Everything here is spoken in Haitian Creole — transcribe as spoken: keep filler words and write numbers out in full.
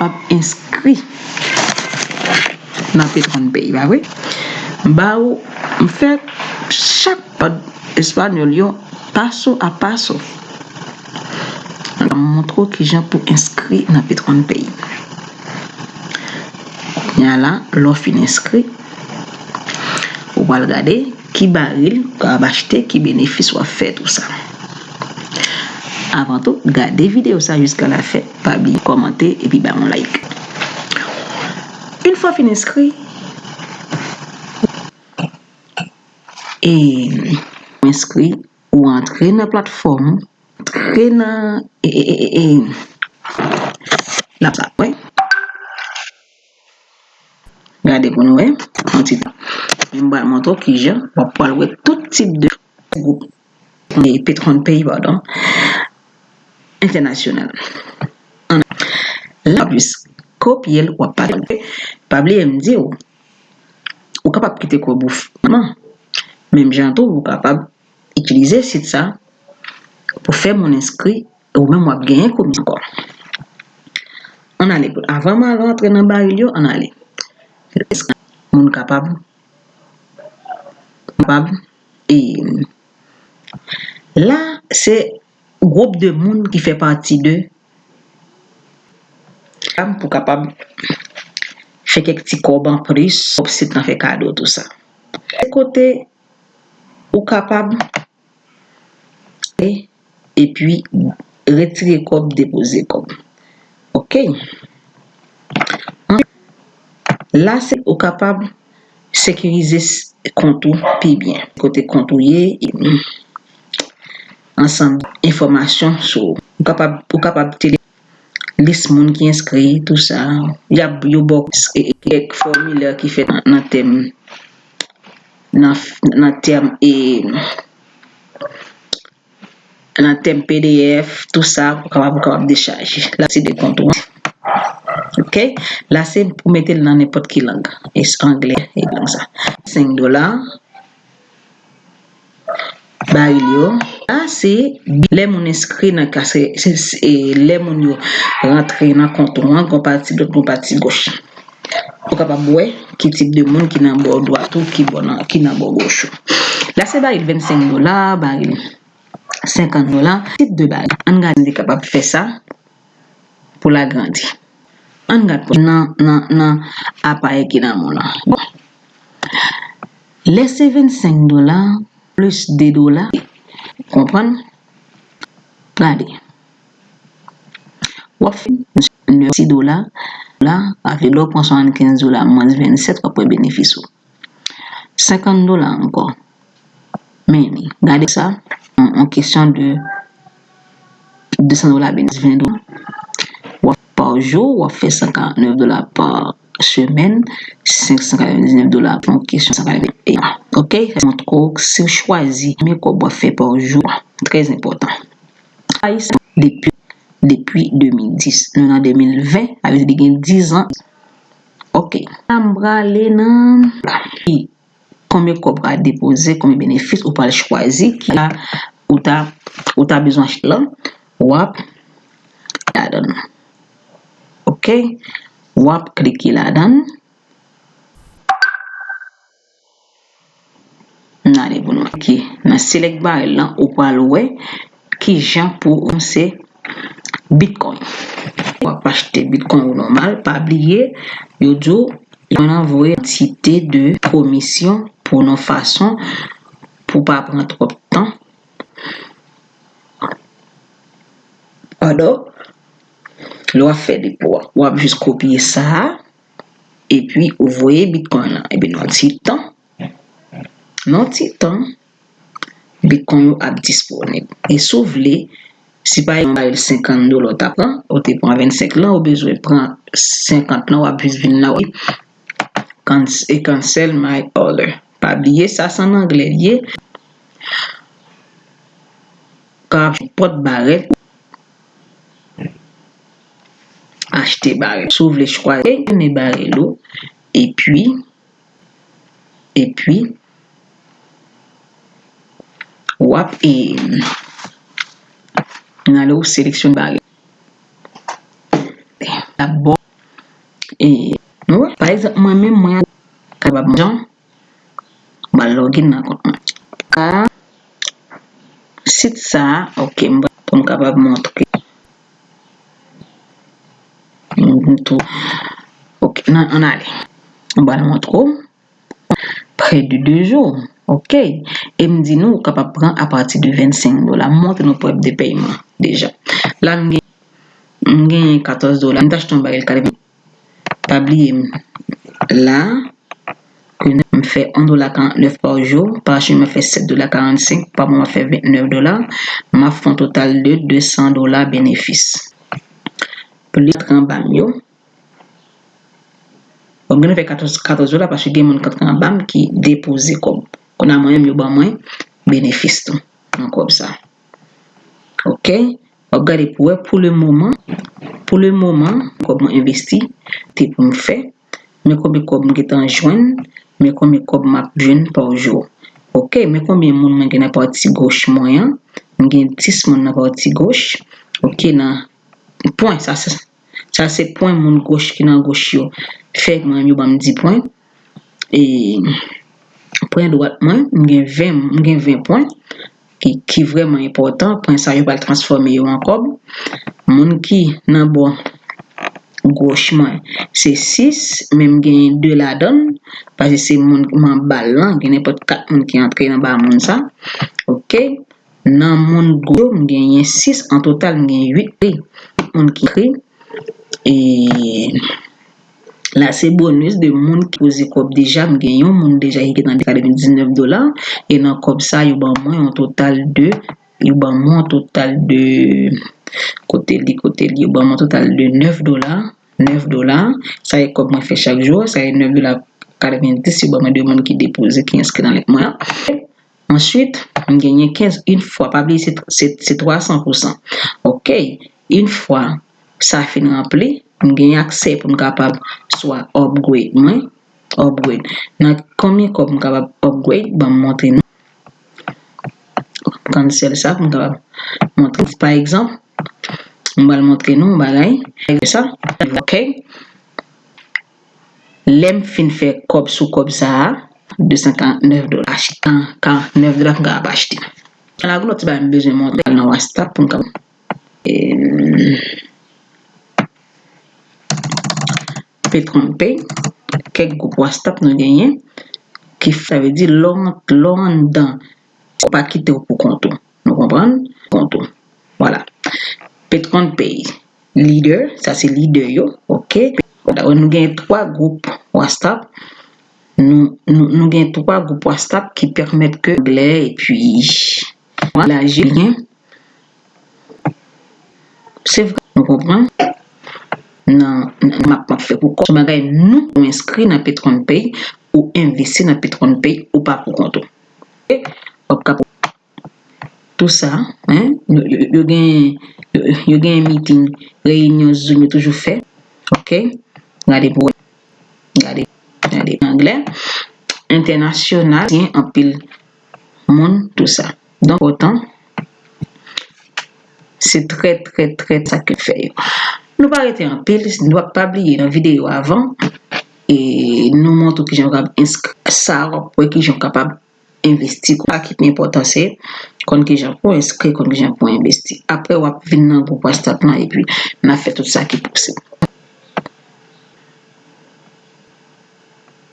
w ap enskri nan Patreon Pay, pa vre? M ba ou, m fè chak kòd espanyòl yo paso a paso. M montre w kijan pou enskri nan Patreon Pay. Kounye a la, lè w fin enskri, ou pral gade ki baril ou kapab achte, ki benefis w ap fè, tou sa. Avan tou, gade videyo sa jiska la fen, pa bliye kòmante epi ba m yon like. Yon fwa w fin enskri, e, enskri, ou antre nan platfòm, antre nan, e, e, e, e, e, la sa, wè. Gade pou nou wè, yon ti tan. Men m pral montre w kijan w ap pral wè tout tip de gwoup, e, Patreon Pay, padon, entènasyonal. An, la w ap jis kopye l, w ap pa, pa bliye m di w, ou kapab kite kòb ou f-, nan, menm jan tou, ou kapab itilize sit sa pou fè moun enskri, ou menm w ap genyen komisyon ankò. Ann ale, avan m al rantre nan baril yo, ann ale. Moun kapab, kapab, e la, se gwoup de moun ki fè pati de pou kapab fè kèk ti kòb anplis, kòb sit lan fè kado, tou sa. Se kote ou kapab e, epi retire kòb, depoze kòb. Oke. La, se ou kapab sekirize s-, kont ou pi byen. Kote kont ou ye, e, ansanm enfòmasyon sou ou. Ou kapab, ou kapab tele lis moun ki enskri, tou sa. Y ap, yo ba w, e, e, kèk fòmilè ki fèt nan, nan tèm, nan, nan tèm, e, nan tèm P D F, tou sa, ou kapab, ou kapab dechaje. La, se de kont ou an. Oke? La, se pou mete l nan nenpòt ki lang. E anglè, e lang sa. Senk dola. Baril yo. La, se lè moun enskri nan ka, se, se, se, e lè moun yo rantre nan kont ou an, gon pati dwat, gon pati goch. Ou kapab wè ki tip de moun ki nan bò dwat ou, ki bò nan, ki nan bò goch ou. La, se baril vennsenk dola, baril senkant dola, tip de bagay. Ann gade si nou te kapab fè sa pou l agrandi. Ann gade nan, nan, nan aparèy ki nan men w lan. Bon. Lè se vennsenk dola plis de dola, konprann? Gade. W ap fè nèf, sis dola, la, avè lè w pran swasannkenz dola mwens vennsèt, w ap wè benefis ou. Senkant dola ankò. Men li, gade sa, yon, yon kesyon de de san dola benefis, ven dola. W ap, pa jou, w ap fè san karant nèf dola pa semèn, senk san katrevendiznèf dola pou yon kesyon san katreven. Oke, sa montre w si w chwazi konbyen kòb w ap fè pa jou, trè enpòtan. Ayisyen, depi, depi de mil dis, nou nan de mil ven, sa vle di li gen diz an. Oke. La m prale nan, konbyen kòb ou ka depoze, konbyen benefis ou pral chwazi, ki la ou ta, ou ta bezwen achte lan, w ap ladan l. Oke? W ap klike ladan l. N ale pou nou klike nan select barrel lan, ou pral wè kijan pou ou se Bitcoin. W ap achte Bitcoin ou nòmal, pa bliye, yo di w, yo nan voye kantite de komisyon pou nou fason pou pa pran twòp tan. Padon, lè w ap fè depo a, w ap jis kopye sa a, epi ou voye Bitcoin lan. Epi nan ti tan, nan ti tan, Bitcoin yo ap disponib. E si w vle, si pa egzanp, yon baril senkant dola w ta pran, ou te pran vennsenk lan, ou bezwen pran senkant lan, w ap jis vin la, w ap cancel my order. Pa bliye, sa se an anglè li ye. Ka achte pòt barèl, achte barèl. Si w vle chwazi, mennen barèl ou, epi, epi, w ap, e, nan lè w seleksyone barèl. Dabò, E, nou wè, pa egzanp, mwen menm, mwen kapab jan, m al login nan kont mwen. Ka, sit sa, ok, m pou m kapab montre. M tou. Ok, nan, ann ale. M pral montre w. Près de deux jours. Ok. E m di nou, ou kapab pran apati de vennsenk dola. M montre nou prèv de pèyman deja. La, m gen, m gen katòz dola. M t achte yon bagay, l ka depi pa bliye m. La, ke m fè yon dola karantnèf pa jou, pa semèn m fè sèt dola karannsenk, pa mwa m fè ventnèf dola, m ap fè yon total de de san dola benefis. Plis antre anba m yo. Bon, m gen fè katòz, katòz dola paske gen moun k antre anba m ki depoze kòb. Kounye a mwen menm yo ban mwen benefis tou nan kòb sa. Ok? W ap gade pou wè pou le moman, pou le moman, kòb mwen envesti, te pou m fè, men konbyen kòb m gentan jwenn, men konbyen kòb m ap jwenn pa jou. Ok, men konbyen moun mwen gen nan pati goch mwen an, m gen dis moun nan pati goch, ok, nan pwen, sa se, sa se pwen moun goch ki nan goch yo fè mwen, yo ban m di pwen. E pwen dwat mwen, m gen ven, m gen ven pwen ki, ki vrèman enpòtan. Pwen sa yo pral transfòme yo an kòb. Moun ki nan bò goch mwen, se sis, men m genyen de ladan l, paske se moun m anba l lan, gen nenpòt kat moun ki antre anba moun sa. Ok. Nan moun goch yo, m genyen sis, an total, m gen uit moun ki antre. E la, se bonus de moun ki poze kòb deja. M gen yon moun deja ki gentan katrevendiznèf dola. E nan kòb sa, yo ban mwen yon total de, yo ban mwen yon total de, kote li, kote li, yo ban mwen yon total de nèf dola. Nèf dola. Sa e kòb mwen fè chak jou. Sa e nèf dola katrevendis, yo ban mwen de moun ki depoze, ki enskri nan lèt mwen an. Answit, m genyen kenz, yon fwa, pa bliye se, se, se twa san pou san. Ok, yon fwa sa fin ranpli, m gen aksè pou m kapab swa upgrade mwen, upgrade. Nan konbyen kòb m kapab upgrade, ban m montre nou. Cancel sa pou m kapab montre. Pa egzanp, m pral montre nou yon bagay. Sa, ok. Lè m fin fè kòb sou kòb sa a, de san karantnèf dola, achte, karantnèf dola pou m kapab achte. An la, gen lòt ti bagay m bezwen montre nan WhatsApp pou m kapab. Em, Petron Pay, kèk gwoup WhatsApp nou genyen, ki sa vle di, lè w, lè w anndan, ou pa kite w pou kont ou. Nou konprann? Kont ou. Vwala. Petron Pay. Leader, sa se leader yo, ok. Dakò, nou gen twa gwoup WhatsApp. Nou, nou, nou gen twa gwoup WhatsApp ki pèmèt ke anglè epi laji byen. Se vre, nou konprann. Nan, nan m ap, m ap fè pou kò, se bagay nou, ou enskri nan Petron Pay, ou envesti nan Petron Pay, ou pa pou kont ou. Ok? W ap ka tou sa, hein, yo, yo, yo gen, yo, yo gen meeting, reyinyon Zoom yo toujou fè. Ok? Gade pou wè. Gade, gade anglè. Entènasyonal, gen anpil moun, tou sa. Donk, otan, se trè, trè, trè sa ke fè yo. Nou pa rete anpil, nou pa, pa bliye nan videyo avan, e nou montre kijan w kapab enskri sa, w ap wè kijan w kapab envesti. Sa ki pi enpòtan se konn kijan pou enskri, konn kijan pou envesti. Apre w ap vin nan gwoup WhatsApp lan epi n a fè tout sa ki posib.